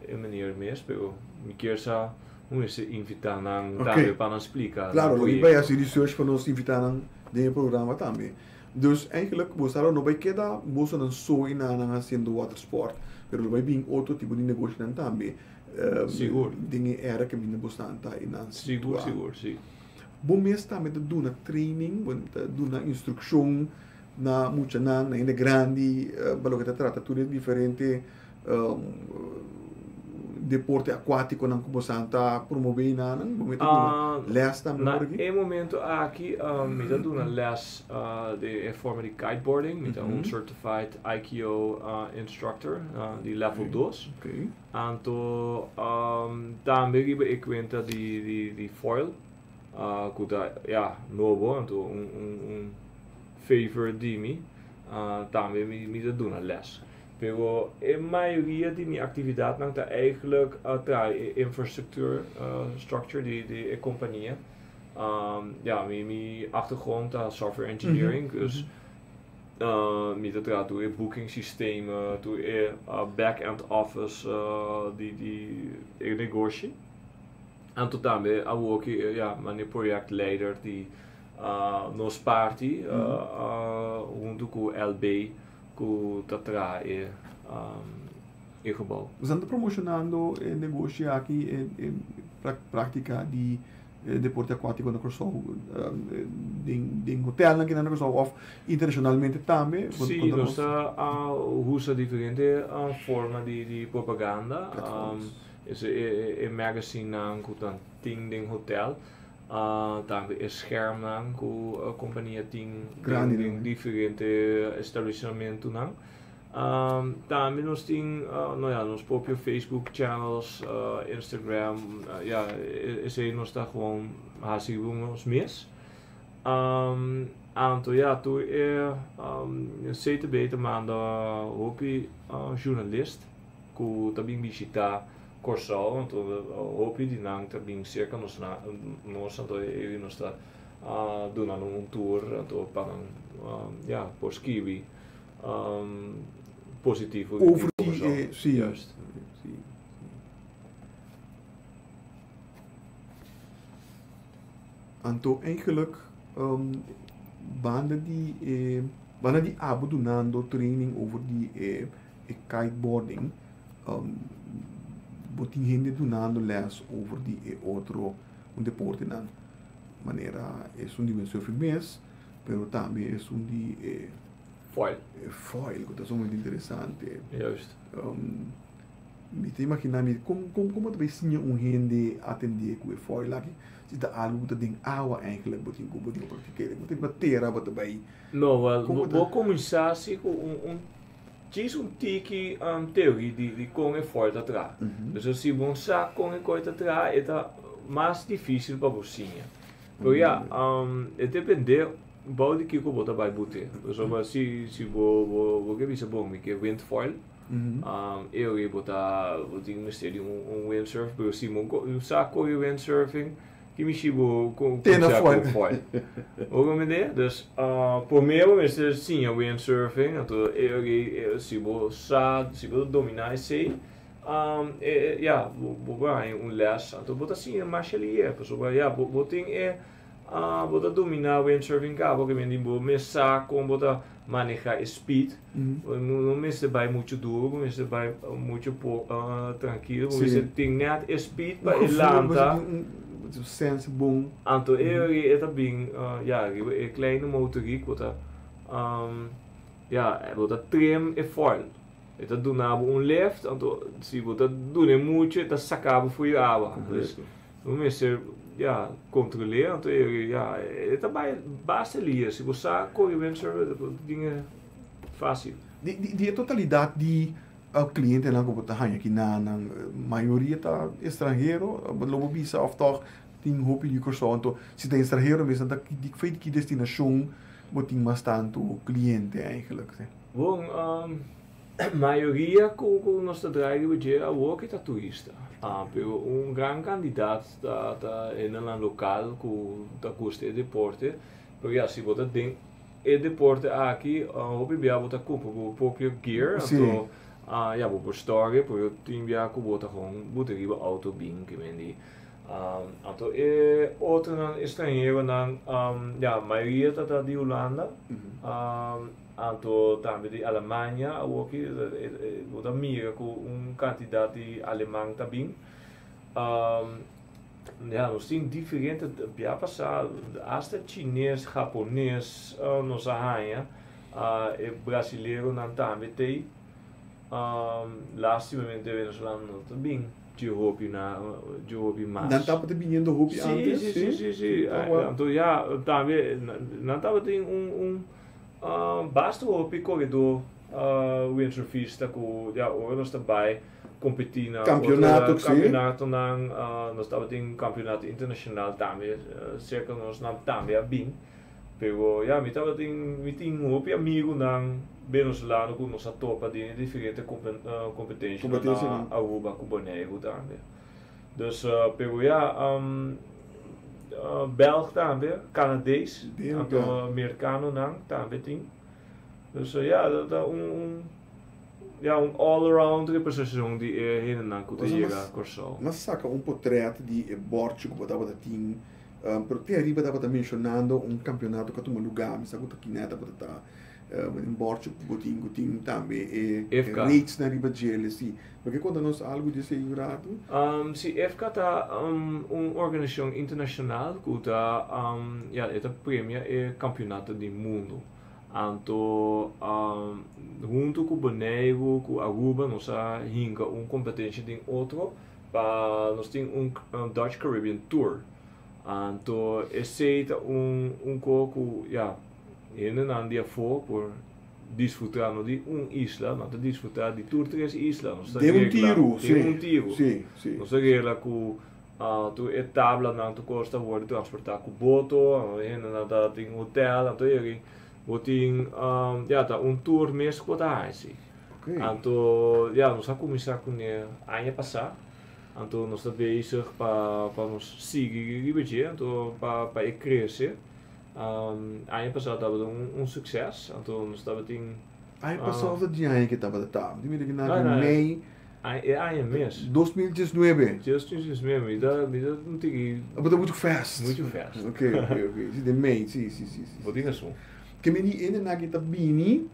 e meneer mes pero mi kier sa mi mester invita nan tambe pa nan splika nan Claro, lo mi bai hasi research pa nos invita nan den e programa tambe. Dus eigenlijk bo sa lo no bai keda bosonan so i nan hasiendo watersport, pero lo bai bin otro tipo di negoshinan tambe. Sigur. Den e era kaminda bosnan ta i nan situa. Sigur, sigur, si. Bo mes tambe ta duna training, bo ta duna instrukshon na muchanan, na hende grandi, pa loke ta trata tur e diferente deporte akuatikonan ku bosan ta promové nan? Bo mester duna lès tambe por aki? Na e momento aki mi ta duna lès den e forma di kiteboarding. Mi ta un certified IKO instructor di level dos. Anto tambe riba e kuenta di foil ku ta ya nobo anto un favor di mi tambe mi ta duna lès. Pero e mayoria di mi actividadnan ta eigenlijk traha e infrastructuur, structure di di e compania. Ja, mi mi achtergrond ta software engineering, dus mi ta traha tur e booking systemen, tur e back end office di di e negoshi. Anto tambe awoki ja, mane projectleider di nos parti hunto cu LB. Ku ta traha e e gebou. Boso ta promoshonando e negoshi aki, e práktika di deporte akuátiko na Kòrsou den hotelnan aki na Kòrsou òf internashonalmente tambe? Sí, nos ta usa diferente forma di propaganda. E magazinenan ku ta tin den hotel. Tambe e schermnan ku kompania tin Grandi den nan. diferente establesimentunan. Tambe nos tin no ya nos propio Facebook channels, Instagram, ya esei nos ta gewoon hasi riba nos mes. Anto ya tur e CTB ta manda hopi journalist ku ta bin bishita Kòrsou, anto hopi di nan ta bin serka nos nos anto e nos ta duna nan un tour anto pa nan ya por skibi positivo di Over di Kòrsou. e si. Juist. Si. Anto eigenlijk banda di e banda di abo dunando training over di e e kiteboarding bo tin hende dunando les over di e otro un deportenan manera esun di windsurfing mes pero tambe esun di e Foil. E foil ku ta sumamente interesante. Juist. Mi ta imagina mi kon kon kon bo ta bay siña un hende atendé ku e foil aki si ta algu ku ta den awa eigenlijk bo tin ku bo tin ku praktik'é bo tin ku tera bo ta bay. No, wel Kon bo bo ta bo kuminsá si ku un un djis un tiki teorí di di kon e foil ta traha. Pasobra si bo no sa kon e koi ta traha e ta mas difísil pa bo siña. Pero ya e dependé bou di kiko bo ta bai but'é. Pasobra si si bo bo bo ke bisa bon mi ke wind foil e ora bo ta bo tin mester di un un windsurf pero si bo sa kore windsurfing ki mishi bo Tena kuminsá ku foil. foil. Bo comprende? Dus promé bo mester siña windsurfing anto e ora si bo sa si bo ta dominá esei e ya bo bo por haña un lès anto bo ta siña masha lihe pasobra ya bo bo tin e Bo ta dominá windsurfing kaba ke men bo mes sa kon bo ta manehá e speed. Bo no mester bai muchu duru, bo mester bai muchu po trankil, bo mester tin nèt e speed pa e lanta. Un sense bon. Anto e ora e ta bin ya riba e kleine motoriek bo ta ya bo ta trim e foil. E ta duna bo un lift anto si bo ta dun'e muchu e ta saka bo for yu awa. Bo mester ya control'é anto e ya e ta bai basta lia si bo sa kore windsurf bo ta tin e fácil. Di di di e totalidat di clientenan ku bo ta haña aki na nan mayoria ta estranhero lo bo bisa òf tòg tin hopi di Kòrsou anto si ta estranhero mes nan ta di fe ki destinashon bo tin mas tantu cliente eigenlijk? Bon Mayoria ku ku nos ta draai riba dje awor ki ta turista. Pero un gran kandidat ta ta hendenan lokal ku ta gusta e deporte. Pero ya, si bo ta den e deporte aki, hopi bia bo ta kumpra bo propio gear, anto ya bo por stòria, pero tin bia ku bo ta gewoon buta riba outo bin ke men di. Anto e otronan estranheronan, ya mayoria ta ta di Hulanda. Anto tambe di Alemania awoki bo ta mira ku un kantidat di aleman ta bin. Ya nos tin diferente bia pasá asta chines, hapones nos a haña, e brasileronan tambe t'ei. Lastimamente venezolano no ta bin dje hopi na dje hopi mas. Nan tabata biniendo hopi antes? Si si si si. Anto ya tambe nan tabatin un un Basta hopi koredó windsurfista ku ya ora nos ta bai kompetí na otro kampionatonan, nos tabatin kampionato internashonal tambe serka nos, nan tambe a bin. Pero ya mi tabatin, mi tin hopi amigunan venezolano ku nos a topa den e diferente kompetenshanan na Aruba ku Boneiru tambe. Dus pero ya Belg tambe, Canadees, anto Merkanonan tambe tin. Dus ya dat ta un ya un all around representashon di e hendenan ku ta yega Kòrsou. Nos a saka un potrèt di e bòrchi ku bo tabata tin, pero te ariba tabata menshonando un kampionato ku a tuma lugá, mi sa ku ta kinè tabata ta. Un bòrchi ku bo tin ku tin tambe e rates nan riba djele si. Bo ke konta nos algu di esei un ratu? Si, EFCA ta un organisashon internashonal ku ta ya e ta premia e kampionato di mundu. Anto huntu ku Boneiru ku Aruba nos a hinka un kompetensha den otro pa nos tin un Dutch Caribbean Tour. Anto esei ta un un ko ku ya hendenan di afó por disfrutá no di un isla, nan ta disfrutá di tur tres isla. Nos ta Den un regla tiru, den sí, un tiru. sí, sí. Nos ta regla ku tur e tablanan tur kos ta wòrdu transportá ku boto, hendenan ta tin hotèl, anto yeri bo tin ya ta un tour mes ku bo ta hasi. Anto ya nos a kuminsá kuné aña pasá. Anto nos ta bezig pa pa nos sigui riba dje, anto pa pa e krese. Aña pasá tabata un un sukses, anto nos tabatin. Aña pasá of ta di aña ke tabata ta? Mi mira ki na No, no, mei. E aña mes. 2019. 2019, mi ta mi ta un tiki. Bo ta muchu fast. Muchu fast. Ok, ok, ok. Si den mei, si, si, si, si. Bo tin rason. Ke meni hendenan ke ta bini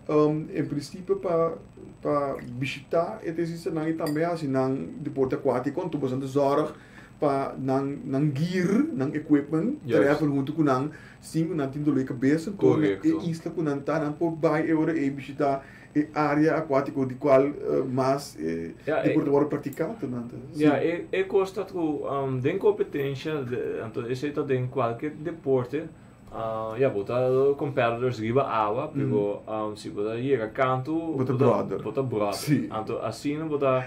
En prinsipio pa pa bishitá e tesistanan i tambe hasi nan deporte akuátiko, anto boso ta zòrg pa nan nan gear, nan equipment, travel huntu ku nan sin ku nan tin doló di kabes. Anto na e isla ku nan ta nan por bai e ora ei bishitá e área akuátiko di kual mas e deporte wòrdu praktiká. Anto nan ta. Ya, e kos ta ku den kompetensha, anto esei ta den kualke deporte. Ya, bo ta competitors riba awa, pero si bo ta yega kantu, Bo ta brother. Bo ta brother. Sí. Anto asina bo ta,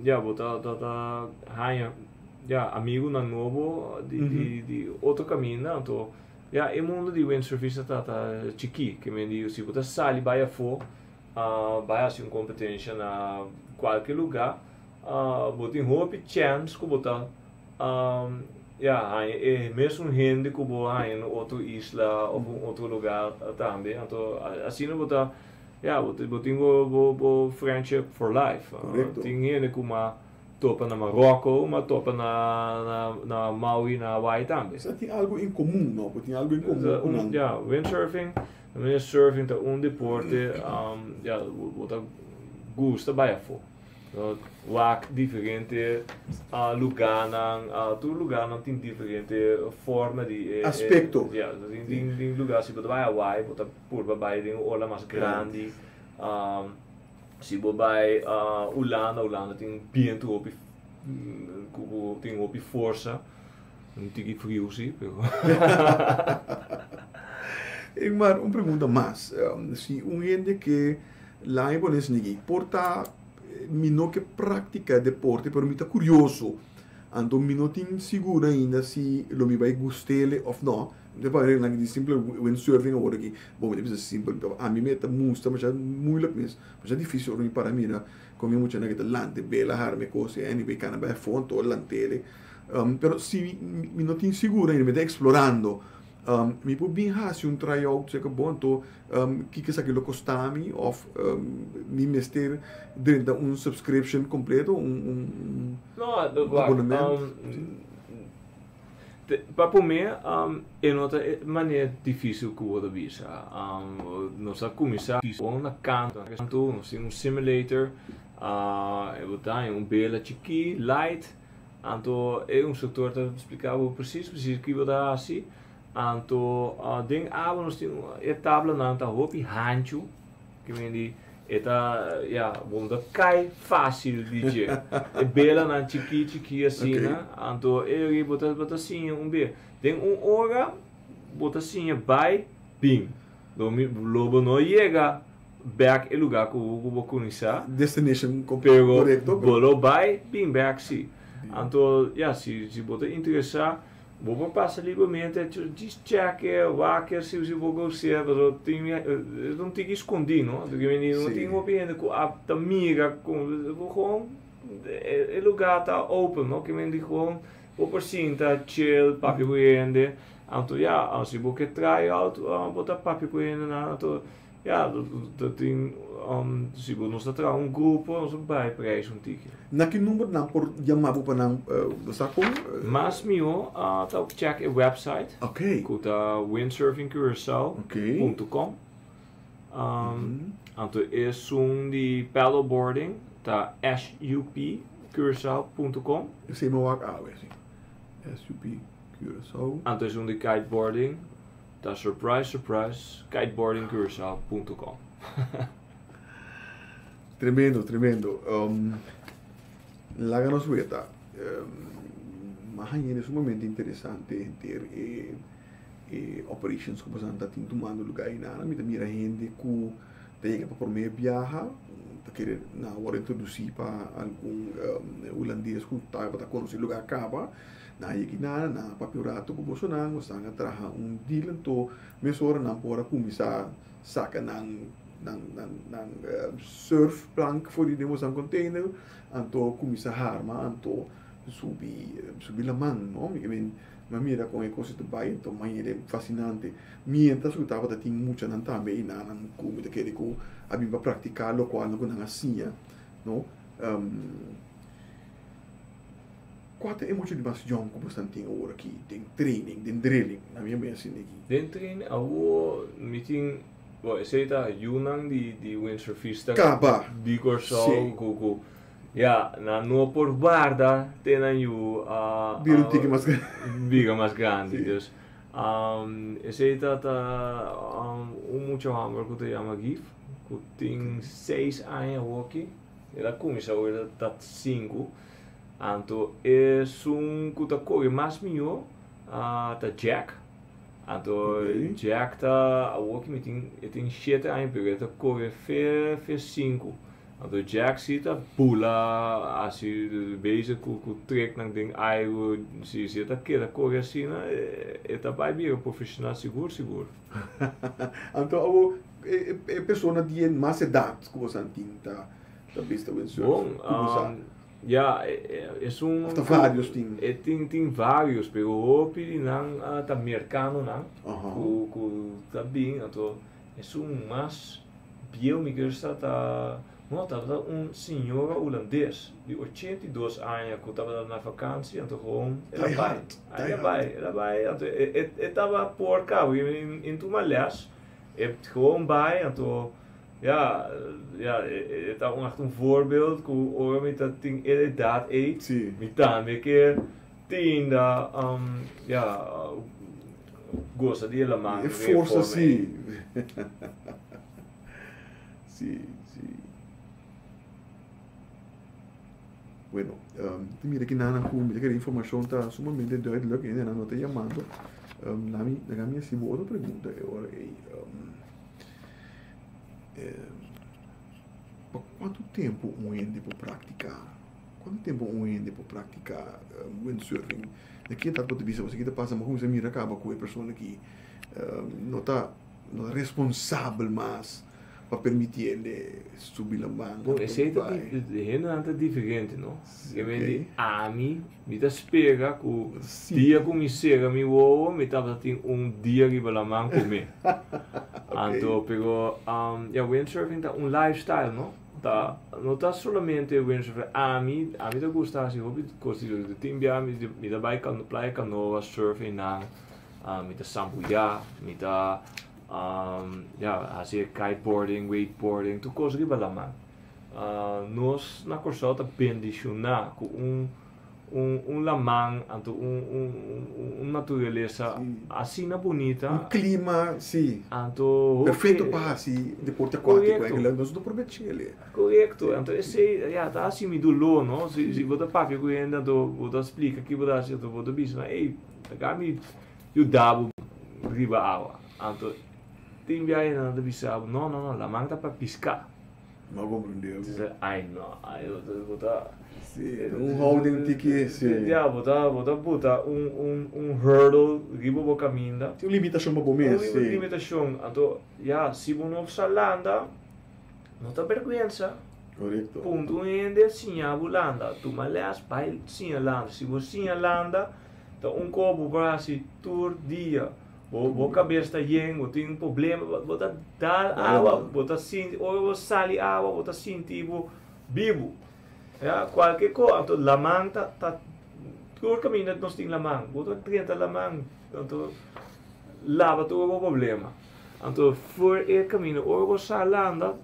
ya, bo ta ta ta haña, ya, amigunan nobo di di di otro kaminda. Anto, ya, e mundo di windsurfista ta ta chikí. Ke men di si bo ta sali bai afó, bai hasi un kompetensha na kualke lugá, bo tin hopi chèns ku bo ta Ya, haña e mesun hende ku bo haña na otro isla òf un otro lugá tambe. Anto asina bo ta, ya, bo bo tin bo bo bo friendship for life. Korekto. Tin hende ku m'a topa na Maròko, m'a topa na na na Maui, na Hawaii tambe. Sa tin algu en komun, no? Bo tin algu en komun ku nan. Ya, windsurfing, surfing ta un deporte, ya, bo ta gusta bai afó. Wak diferente lugánan, tur lugánan tin diferente forma di e. Aspekto. Ya, tin tin lugá si bo ta bai Hawaii bo ta purba bai den un ola mas grandi, si bo bai Hulanda, Hulanda tin bientu hopi ku tin hopi forsa, un tiki friu si pero. Ingmar, un pregunta mas, si un hende ke Laña bo nes nigi. Por ta mi no ke praktika deporte pero mi ta kurioso. Anto mi no tin sigur ainda si lo mi bai gust'ele of no. Mi ta papia nan di simpel windsurfing awor aki. Bon mi ta bisa simpel pero ami me ta mustra masha moeilijk mes. Masha dificil ora mi para mira kon e muchanan ke ta lanta e bela harma e kos e anyway kana bai afó anto lant'ele. Pero si mi no tin sigur ainda mi ta explorando. Mi por bin hasi un tryout seka bo anto kiko esaki lo kosta mi of mi mester drenta un subscription kompleto un un abonnement? Pa prome e no ta e manera dificil ku bo ta bisa. Nos a kuminsa bon na kanto nos tin un simulator e bo ta haña un bela chikí light. Anto e instruktor ta splika bo presis presis ki bo ta hasi. Anto den awa nos tin e tablanan ta hopi hanchu, ke men di e ta ya bo no ta kai fasil di dje. E belanan chikí chikí asina, anto e ori bo ta bo ta siña un be. Den un ora bo ta siña bai bin. Lo mi lo bo no yega bek e lugar ku bo kuminsá. Destination Pero korekto. bo lo bai bin bek si. Anto ya si si bo ta interesá bo por pasa libremente djis check e wak e si si bo gos'é pasobra tin e ta un tiki skondí no no tin hopi hende ku a ta mira ku gewoon e lugar ta open no ke men di gewoon bo por sinta chill papia ku hende anto ya si bo ke try out bo ta papia ku hendenan anto Ya, ta tin, si bo nos ta traha un grupo, nos ta bai prijs un tiki. Na ki number nan por yama bo pa nan sa kon? Mas mihó ta check e website. Ok. Ku ta windsurfingcuracao punto com. Anto esun di paddleboarding ta supcuracao punto com. Esei mi wak awe si. Supcuracao. Anto esun di kiteboarding. Ta surprise surprise kiteboardingcuracao punto com. Tremendo tremendo laga nos weta. M'a hañ'e sumamente interesante henter e e operations ku boso ta tin tumando lugá einan. Mi ta mira hende ku ta yega pa promé biaha, ta kere nan a wòrdu introdusí pa algun hulandes ku tabata konosé e lugá kaba. Nan a yega einan, nan a papia un rato ku bosonan, bosonan a traha un deal, anto mesora nan por a kuminsá saka nan nan nan nan surfplank for di den bosonan container, anto kuminsá harma, anto subi subi laman, no. Mi Mi a mira kon e kos ta bai enton manera e fasinante. Mientras ku tabata tin muchanan tambe einanan ku mi ta kere ku a bin pa praktiká lokual ku nan a siña, no. Kua ta e mucha di mas yòn ku bo stan tin awor aki den training, den drilling? Na mi a bin asina aki. Den training awor mi tin, bo esei ta yunan di di windsurfista Kaba! di Kòrsou ku ku Ya, nan no por warda te nan yu a Bira un tiki mas grandi. Bira mas grandi. Dus, esei ta ta un mucha hòmber ku ta yama Gif, ku tin seis aña awoki. El a kuminsá ora el ta sinku. Anto esun ku ta kore mas mihó ta Jack. Anto Jack ta awoki mi tin e tin shete aña pero e ta kore fe fe sinku. Anto Jack si ta bula hasi bezig ku ku treknan den airu si si e ta keda kore asina e ta bai bira profeshonal sigur sigur. Anto awo e e persona di e mas edat ku boso a tin ta ta bista windsurf Bon ku bo sa? Ya esun Of ta varios tin? E tin tin varios pero hopi di nan ta merkanonan ku ku ta bin anto esun mas Bieu mi gersa ta no tabata un señora hulandes di 82 aña cu tabata na vakantie anto gewoon el a bay el a bay el a bay anto e taba por cabo in tuma les e gewoon bay anto ya ya e ta un echt un voorbeeld cu ora mi ta tin e edad ey mi tambe kier tinda ya gosa di e laman E forsa si. Si, si. Bueno, um, te mira ki nana ku mi ta kere informashon ta sumamente duidelijk en nan no ta yamando. Um, nami, laga mi hasi bo otro pregunta e ora ei. Um, eh, pa kuantu tempu un hende por praktiká? Kuantu tempu un hende por praktiká windsurfing? Na ki edat bo ta bisa pasobra ki ta pasa bo kuminsá mira kaba ku e persona aki no ta no ta responsabel mas pa permití hende subi laman Bon esei ta hendenan ta diferente no ke men di ami mi ta spera ku dia ku mi sera mi wowo mi tabata tin un dia riba laman ku mi anto pero ya windsurfing ta un lifestyle no. Ta no ta solamente windsurfing ami ami ta gusta hasi hopi kos di tin bia mi mi ta bai playa canoa surf einan mi ta sambuya mi ta ya hasi e kiteboarding wakeboarding tur kos riba laman nos na Kòrsou ta bendishona ku un un un laman anto un un un naturalesa asina bunita. Un clima si. Anto hopi. Perfecto pa hasi deporte acuatico eigenlijk nos no probechele. Correcto anto esey ya ta hasi mi dolor no si si bo ta papia cu hende anto bo ta splica ki bo ta hasi anto bo ta bisa nan ey laga mi yuda bo riba awa anto tin biaha nan ta bisa bo no no no laman ta pa pisca. No comprende. Ay no, ay bo ta. Si, un houding tiki, si. Ya, bo ta, bo ta buta un, un, un hurdle riba bo caminda. Un limitacion pa bo mes, si. Un limitacion, anto, ya, si bo no sa landa, no ta berguensa. Correcto. Punta un hende siña bo landa, tuma les, bai siña landa. Si bo siña landa, ta un cos bo por haci tur dia. Bo bo kabes ta yen, bo tin problema, bo ta dal awa, bo ta sinti, ora bo sali awa, bo ta sinti bo bibu. Ya, kualke ko, anto laman ta, ta, tur kaminda nos tin laman, bo ta drenta laman, anto laba tur bo problema. Anto for e kaminda, ora bo sa landa,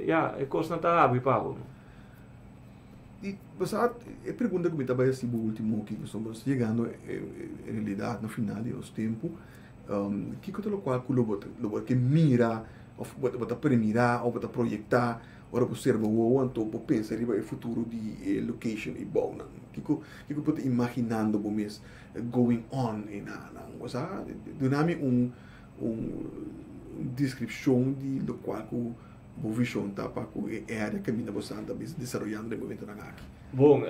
ya, e kosnan ta habri pa bo. I bo sa, e pregunta ku mi ta bai hasi bo ultimo aki, pasobra nos ta yegando en realidat na final di nos tempu, kiko ta lokual ku lo bo lo bo ke mira òf bo ta premirá òf bo ta proyektá Ora bo sera bo wowo anto bo pensa riba e futuro di e location y bouwnan. Kiko kiko bo ta imaginando bo mes going on enanan? Bo sa? Duna mi un un descripcion di locual cu bo vision ta pa cu e area caminda bo sa ta desaroyando den momentonan aki. Bon,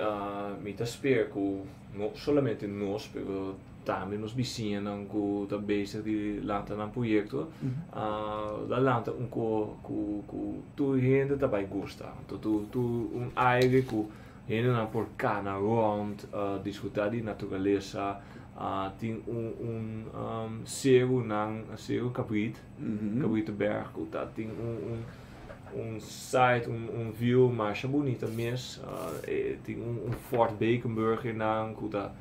mi ta spera cu no solamente nos pero tambe nos bisiñanan cu ta bezig di lanta nan proyecto la lanta un co cu cu tur hende ta bay gusta. Anto tur tur un aire cu hendenan por cana rond, disfruta di naturalesa, tin un un cerunan, Ceru Cabrit, Cabritoberg cu ta tin un un un site, un un view masha bunita mes, tin un un Fort Beekenburg einan cu ta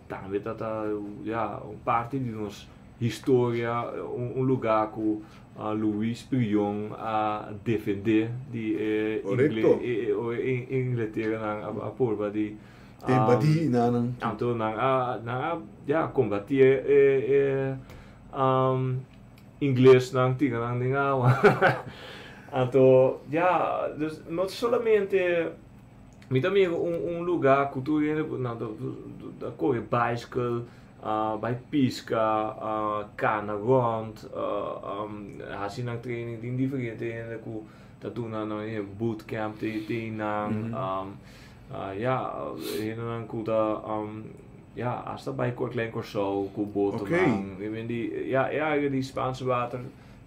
Tambe ta ta ya un parti di nos historia, un lugar cu Luis Brion a defende di e Inglateranan a purba di Invadi nan. Anto nan a nan a ya combati e Inglesnan tira nan den awa. Anto ya dus no solamente. Mi ta mira un un luga ku tur hende nan ta ta kore baiskel, bai piska, kana rònt, hasi nan training. Tin diferente hende ku ta duna nan e bootcamp te nan. Ya, hendenan ku ta ya asta bai Klein Kòrsou ku botonan. Mi men di ya e área di Spaanse Water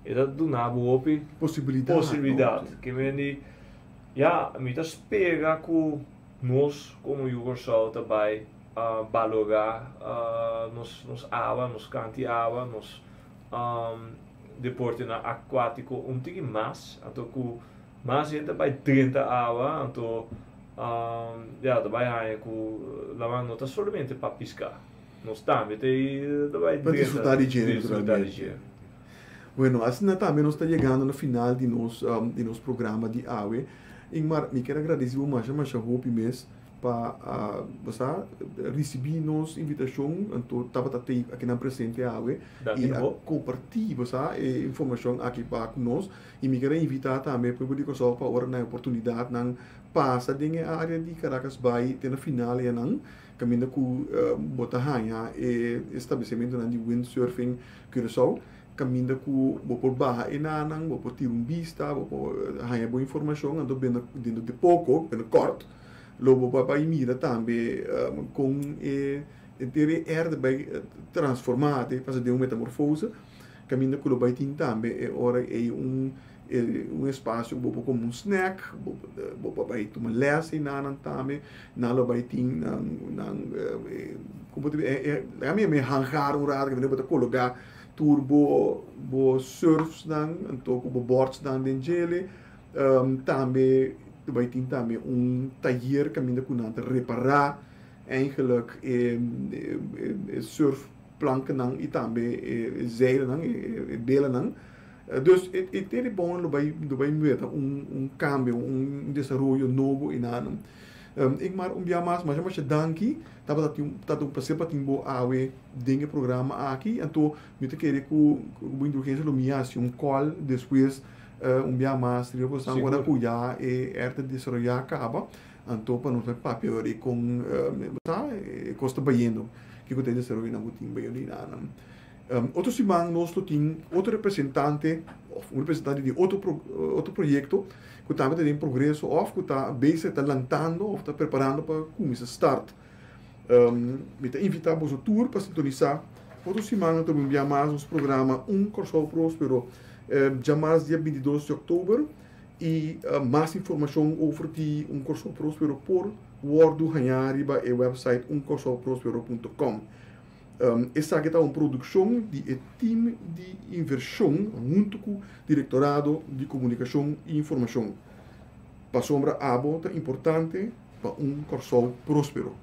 e ta duna bo hopi posibilidat. Ke men di. Ya, mi ta spera ku nos komo yu Kòrsou ta bai balorá nos nos awa, nos kanti awa, nos deportenan akuátiko un tiki mas, anto ku mas hende ta bai drenta awa, anto ya ta bai haña ku laman no ta solamente pa piská, nos tambe ta bai drenta disfrutá di dje. Bueno, asina tambe nos ta yegando na final di nos di nos programa di awe. Ingmar, mi kier a gradeci bo masha masha hopi mes pa bo sa ricibi nos invitacion, anto tabata tey akinan presente awe y a comparti bo sa e informacion aki pa cu nos. Y mi kier a invita tambe pueblo di Kòrsou pa ora nan e oportunidad nan pasa den e area di Caracas Bay te na final enan Kaminda ku bo ta haña e establesimentunan di windsurfing Curaçao, kaminda ku bo por baha e nanan, bo por tira un bista, bo por haña bo informashon, anto benda dentro di poko, benda kòrt, lo bo por bai mira tambe kon e henter e air ta bai transformá, ta pasa den un metamorfose, kaminda ku lo bai tin tambe e ora ei un un espacio bo por come un snack, bo por bay tuma les eynan tambe, nan lo bay tin nan nan como ta bisa laga mi yama e hangar un rato kaminda bo ta coloca tur bo bo surfs nan anto cu bo boards nan den djele, tambe lo bay tin tambe un tayer kaminda cu nan ta repara eigenlijk e surf plankennan y tambe e zeilennan e belanan. Dus e e teri bon lo bai lo bai mira un un cambio un desaroyo nobo y nan. Ingmar un bia mas masha masha danki tabata tin tabata un placer pa tin bo awe den e programa aki anto mi ta kere ku ku bo indulgencia lo mi haci un call despues un bia mas riba bo san ora ku ya e erte desaroya caba anto pa nos bai papia ora con bo sa e cos ta bayendo kiko ta e desaroyonan ku tin bayendo y nan. Otro siman nos lo tin otro representante of un representante di otro otro proyecto cu tambe ta den progreso of cu ta bezig ta lantando of ta preparando pa cuminsa start. Mi ta invita boso tur pa sintonisa otro siman ta bin bia mas nos programa Un Kòrsou Prospero djamas dia 22 di oktober y mas informacion over di Un Kòrsou Prospero por wordo haña riba e website unkòrsouprospero punto com. Esaki ta un produkshon di e tim di invershon huntu ku Direktorado di Komunikashon i Informashon. Pasobra abo ta importante pa un Kòrsou próspero.